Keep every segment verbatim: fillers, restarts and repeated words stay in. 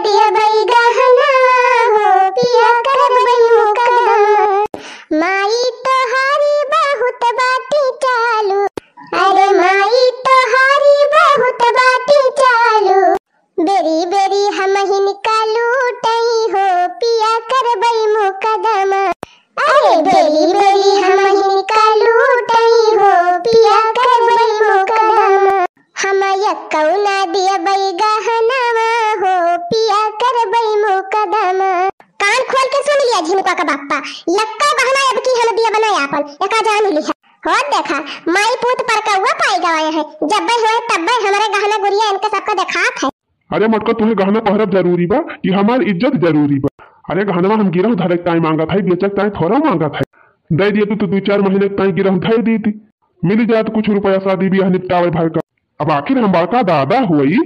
दियबै गहना हो पिया करबै मुकदमा। माई तोहारी बहुत बाटी चालू, अरे माई तोहारी बहुत बाटी चालू। बेरी बेरी हमहिन का लूटई हो पिया करबै मुकदमा। अरे बेरी बेरी हमहिन का लूटई हो पिया करबै मुकदमा। हम यक्कौ ना दियबै गहनवा हो पिया करबै मुकदमा। कान खोल के सुन लिया झिनका का बाप्पा, यक्कौ गहना अब की हम दियब ना आपन, एका जान लिहा। हो देखा, माई पूत पर कौआ पाई गवाए हैं, जब्बे हुए तब्बे हमरे गहना गुरिया इनके सबका देखात है। अरे मटका, तुहे गहना पहरब जरूरी बा कि हमार इज्जत जरूरी बा? अरे गहनवा हम गिरहु धरे के ताई मांगत है, बेचे के ताई थोड़ा मांगत है। दे दिए तू तो दू चार महीने के ताई गिरहु धरे दीती, मिल जात कुछ रुपया शादी ब्याह निपटावे भर का। अब आखिर हम बड़का दादा हुई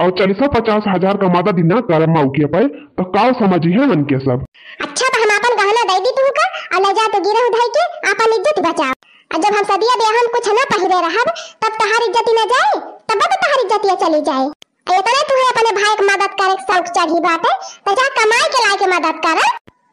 और चालीस पचास हजार का मदद ही ना करब मौके पे, तो का समझी है मन के सब? अच्छा, तो हम आपन गहना दे दी तुहका और ले जा तो गिरहु धरे के आपन इज्जत बचाओ। और जब हम सदिया ब्याह हम कुछ ना पहिरे रहब, तब तहार इज्जत ही ना जाए, तब तो तहार इज्जतिया चली जाए। इतने तुहे अपने भाई के मदद करे के शौक चढ़ी बाटे, तो जा कमाई के लाए के मदद कर।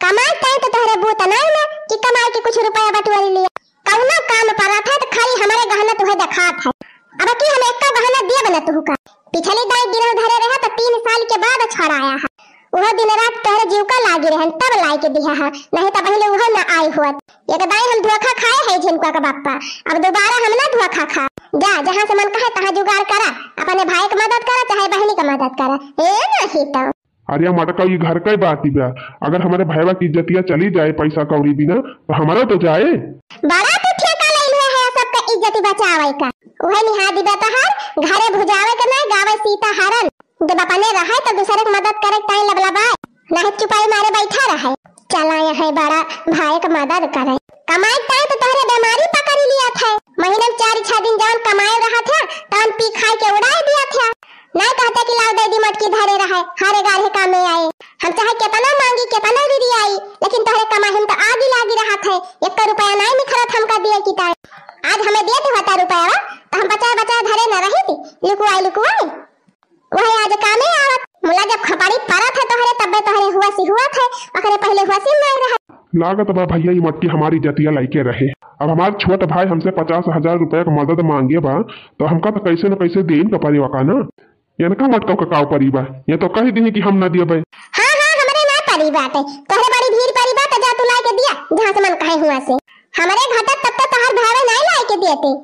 कमाई तय तो तोहरे बूत नाई ना कि कमाई के कुछ रुपया बटोरी लिया। कौनो काम परत है तो खाली हमरे गहना तुहे देखात है। अब की हम एक्का गहना दियब ना तुहका। पिछली दाई गिरहु धरे रहे तो तीन साल के बाद छड़ाया है। उहो दिन रात तोहरे जीव का लागी रहन तब लाई के दिया है, नहीं तो पहले उहो ना आई होत। एक दाई हम धोखा खाए है झिनका का बाप्पा, अब दोबारा हम ना धोखा खा। जा, जहाँ से मन कहे तहाँ जुगाड़ करा, अपने भाई के मदद करा चाहे बहनी के मदद करा। ए नहीं तो। अरे मटका, ई घर का बात ही बा, अगर हमारे भाईवा की इज्जतिया चली जाए पैसा कौड़ी बिना, तो हमारा तो जाए। बड़ा तू ठेका ले हुए है सबका इज्जत बचावे का। उहे निहा दिबे तोहार, घरे भुजावे के ना गावे सीता हरन। जब अपने रहे तो दूसरे के मदद करे के ताई लबलबाए, नहीं चुपाई मारे बैठा रहे। चला यहाँ बड़ा भाई के मदद करे। कमाई ताई तो तोहरे बीमारी पकड़ी लिया थे। महीने में चार छह दिन जवन कमाए रहा थे, तवन पी खाए के उड़ाए दिया थे। नहीं कहते कि लाओ दे दी मटकी धरे रहे, हरे गाढ़े कामे आए। हम चाहे केतना मांगी, केतना रिरियाई, लेकिन तोहरे कमाई में तो आगी लागी रहा थे। एक रुपया नहीं निखरत हमका दिए की ताई। आज हमें देते होता रुपया, तो हम बचाए बचाए धरे न रही थी, लुकुआई लुकुआई। वही आज कामे आवत, मुला जब खपड़ी परत है तोहरे, तब्बे तोहरे हुआ सी हुआ थे, ओकरे पहले हुआ सी मार रहा। लागत बा भैया, ई मटकी हमारी जतिया लाइके रहे। अब हमार छोट भाई हमसे पचास हजार रुपया के मदद मांगे बा, तो हमका तो कैसे न कैसे देन का परी वका ना। इनका मटका का काव परी बा, ये तो कही दिही कि हम ना दियबे। हाँ, हाँ, हमरे ना परी बाटे, तोहरे बड़ी भीड़ परी बा, तो जा तू लाइके दिया, जहाँ से मन कहे हुआ से। हमरे घटत तब तो तोहर भावे नहीं लाइके देते।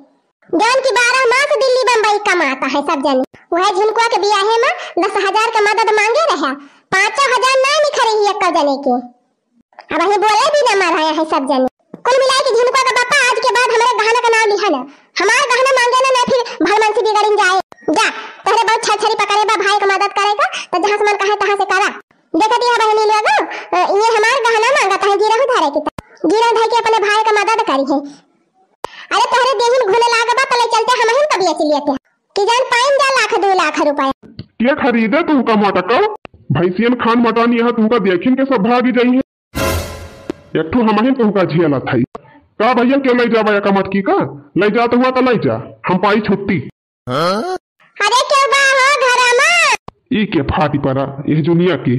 जौन की बारह मास दिल्ली बम्बई कमाता है सब जने। वह झिनकुआ के बियाहे में दस हजार के मदद मांगे रहा, पाँचों हजार ना निखरे ही एक जने के। अब वही बोले भी ना मराया है सब जने। कुल मिला के झिनकुआ का बापा आज के बाद हमारे गहना का नाम लिहा ना, हमार गहना मांगे ना, ना फिर भलमनसी बिगड़िन जाए। जा, तोहरे बहुत छरछरी पकड़े बा भाई का मदद करे का, तो जहाँ से मन कहे तहाँ से करा। देखा दिया बहनी लोग, अ, ये हमार गहना मांगा था गिरहु धरे की, गिरहु धर के अपने भाई का मदद करी है। अरे तोहरे देहिन घुने लाग बा, तले चलते हमहिन तो बेच लियते। कि जान पाइन जा लाख दो लाख रुपया। के खरीदे तुहका मटकौ? भैंसियन खान मटान यहाँ तुहका देखिन के सब भागी जाई है। एक ठो हमहिन तुहका झेलत है। का भैया के ले जाबा एका मटकी का? ले जात हुआ तो ले जा, हम पाई छुट्टी। अरे क्यों बा हो घरमा? ई के फाटी परा, यह दुनिया की।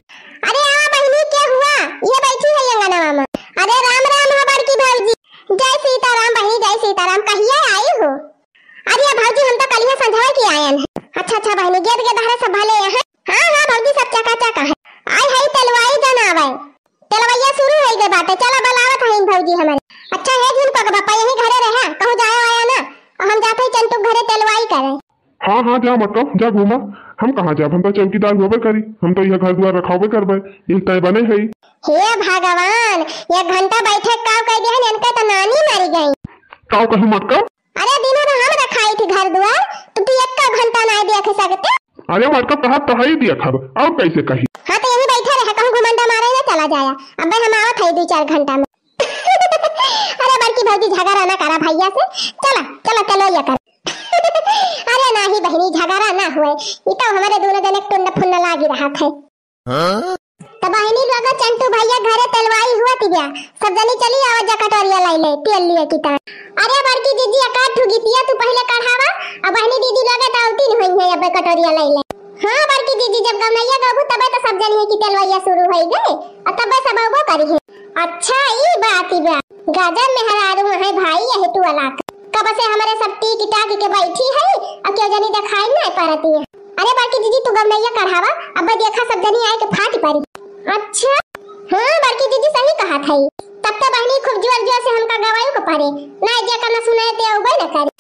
अरे आ बहिनी के हुआ, ये बैठी है अंगनवा में। अरे राम राम हो बड़की भौजी। जय सीताराम बहिनी, जय सीताराम। कहिया आई हो? अरे भौजी हम तो कलिया संझवा के आयन है। अच्छा अच्छा बहिनी, गेद गेद हरे सब भले हैं? हाँ हाँ भौजी सब चकाचक है। आई है तेलवाई जनावे। तेलवैया शुरू होई गए बाटे, चला बलावत हईन भौजी हमारे। अच्छा है झिनकुआ के बापा यही घरे रहे, कहूँ जाए आया ना, और हम जाते ही चंटू के घरे तेलवाई करे। हाँ हाँ जा मटकौ, जा घूमा, हम कहाँ जाब, हम तो चौकीदार होबे करी, हम तो यह घर दुआर रखाबे करबे, यही तय बने है। हे भगवान, एक घंटा बैठे काव कह दिया, इनका तो नानी मरी गई। काव कहू मटकौ? अरे दिनों में हम रखाई थी घर दुआर, तो तू एक का घंटा ना देख सकते। अरे मटकौ कहा तो है ही दिया खब, और कैसे कही? हाँ तो यही बैठे रहे, कहूँ घुमंडा मारे ना चला जाया। अबे हम आवत है दो चार घंटा में। अरे बड़की भौजी झगड़ा ना करा भैया से, चला चला चलो ये कर। अरे नाही बहिनी झगड़ा ना हुए, ई तो हमारे दोनों जने टुंड फुन्न लागी रहा थे। हाँ? तो बहिनी लोग चंटू भैया घरे तेलवाई हुआ थी गया, सब जनी चली आवा जा कटोरिया लाई ले तेल लिए की तान। अरे बड़की जीजी एकाध ठू गीतिया तू पहले कढ़ावा, अब बहिनी दीदी लोग तो आवती नहीं हुई है अब कटोरिया लाई ले। हाँ बड़की जीजी, जब गवनैया गवबू तबे तो सब जनिहैं कि तेलवैया शुरू होइ गए, अउर तबे सब अउबो करिहैं। अच्छा, ई बात बा। गजब मेहरारू है भाई, यही तू अलाक। कब से हमरे सब टीक टाक के बैठी है, अउर केउ जनी देखाई नाहीं परती है। अरे बड़की जीजी, तू गवनैया कढ़ावा, अब्बे देखा सब जनी आए के फाट परी। अच्छा, हाँ बड़की जीजी सही कहत है। तब तो बहिनी खूब जोर जोर से हमका गवाई के परे, नाहीं जेकर न सुनाए ते अउबे न करे।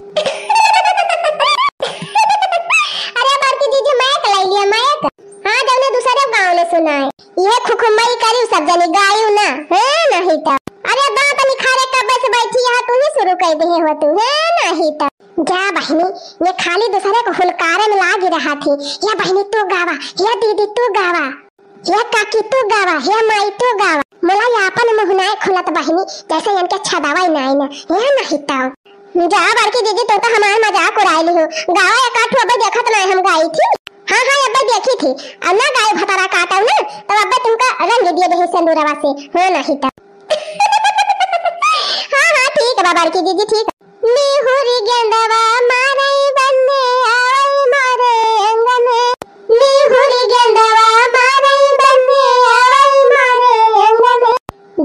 अरे बड़की जीजी, माइक लाई लिया, माइक। हाँ, जउने दूसरे गाँव में सुनाए। इहे खुखुम्बई करिउ सब जनी, गाइउ ना, है नाहीं तो। अरे दाँत निखारे कब्बे से बैठी है, तू ही शुरू कइ देहे हो तू, है नाहीं तो। जा बहिनी, ये खाली दूसरे को हुलकारे में लागी रहत ही। या बहिनी तू गावा, या दीदी तू गावा, या काकी तू गावा, या माई तू गावा। मोला ये आपन मुँह नाय खुलत बहिनी, जैसे इनके छदावा ही नाय ना, या नाहीं तो। जा बड़की जीजी, तू तो हमार मजाक उड़ाई लिहू। गावा एक आठ ठो अबे देखत नाय हम गाई थी। हाँ, हाँ, अबे देखी थी। अब ना गाई भतारा काटव ना, तब अबे तुमका रंग दिए देही सेंदूरवा से। हाँ, नाहीं तो। हाँ, हाँ, ठीक बा बड़की जीजी, ठीक। निहुरी गेंदवा मारई बन्ने आवई मोरे अंगने। निहुरी गेंदवा मारई बन्ने आवई मोरे अंगने।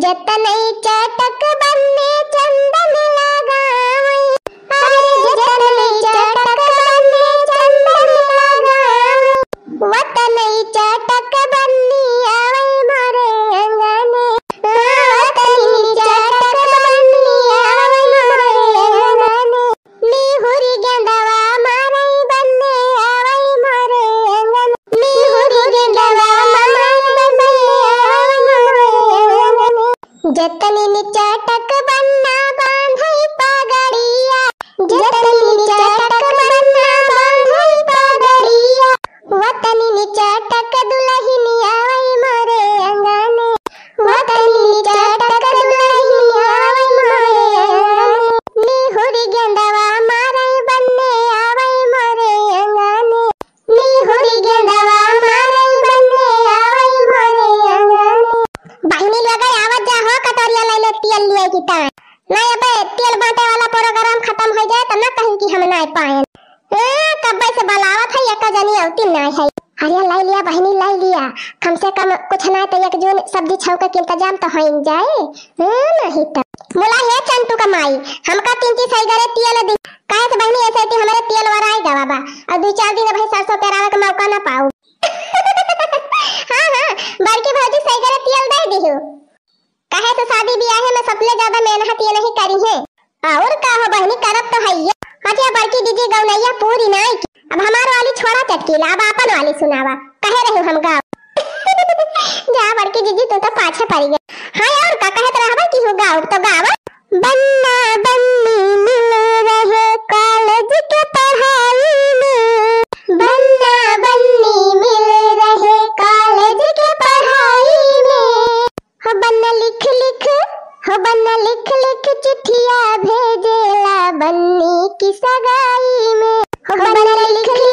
जतनई चटक बन्ने चंदन लगावई। अरे जतनई चटक बन्ने चंदन लगावई। वतनई चटक बन्नी आवई मोरे अंगने। वतनई चटक बन्नी आवई मोरे अंगने। निहुरी गेंदवा मारई बन्ने आवई मोरे अंगने। निहुरी गेंदवा मारई बन्ने आवई मोरे अंगने। जतनी चटक बन्ना बांधई पगड़िया, जतनी चटक बन्ना बांधई पगड़िया, वतनी चटक दुलहिनी आवई मोरे अंगने, वतनी चटक दुलहिनी आवई मोरे अंगने। निहुरी गेंदवा मारई बन्ने आवई मोरे अंगने। निहुरी गेंदवा मारई बन्ने आवई मोरे अंगने। बहिनी लोग आवत जा हो, कटोरिया लइ ले तेल लिए की ताई। नाहीं अबे तेल बांटे वाला program खतम होइ जाए तब ना कहीं कि हम नाहीं पाएन। ए, कब्बे से बलावत है, एक जनी अउती नाहीं है। अरे लइ लिया बहिनी, लइ लिया, कम से कम कुछ नाहीं तो एक जून सब्जी छौंके के इंतजाम तो होइ जाए। ए, नाहीं तो। बोला हे चंटू का माई, हमका तीन तीन सैगरे तेल दी। काहे से बहिनी, ऐसे कि हमरे तेल वराई गवा बा, अउर दुइ चार दिन भाई सरसों पेरावे के मौका ना पाऊ। हाँ, हाँ, बड़की भौजी सैगरे तेल दइ दिहू। काहे से शादी बियाहे में सबले ज्यादा मेहनत ये नहीं करी है। अउर का हो बहिनी, करत तो है ये। अच्छा बड़की दीदी गौनैया पूरी नाई की, अब हमार वाली छोड़ा चटकीला, अब आपन वाली सुनावा। कहे रहू हम गाओ। जा बड़की जीजी, तू तो पाछे पड़ी गई। हाँ, अउर का कहत रहबा कि हो गाओ तो गावा। बन्ना बन्नी मिले रहे कॉलेज के पढ़ाई में, बन्ना बन्नी मिले रहे कॉलेज के पढ़ाई में। हो बन्ना लिख लिख, हो बन्ना लिख लिख चिट्ठिया भेजेला बन्नी की सगाई में। हो बन्ना लिख लिख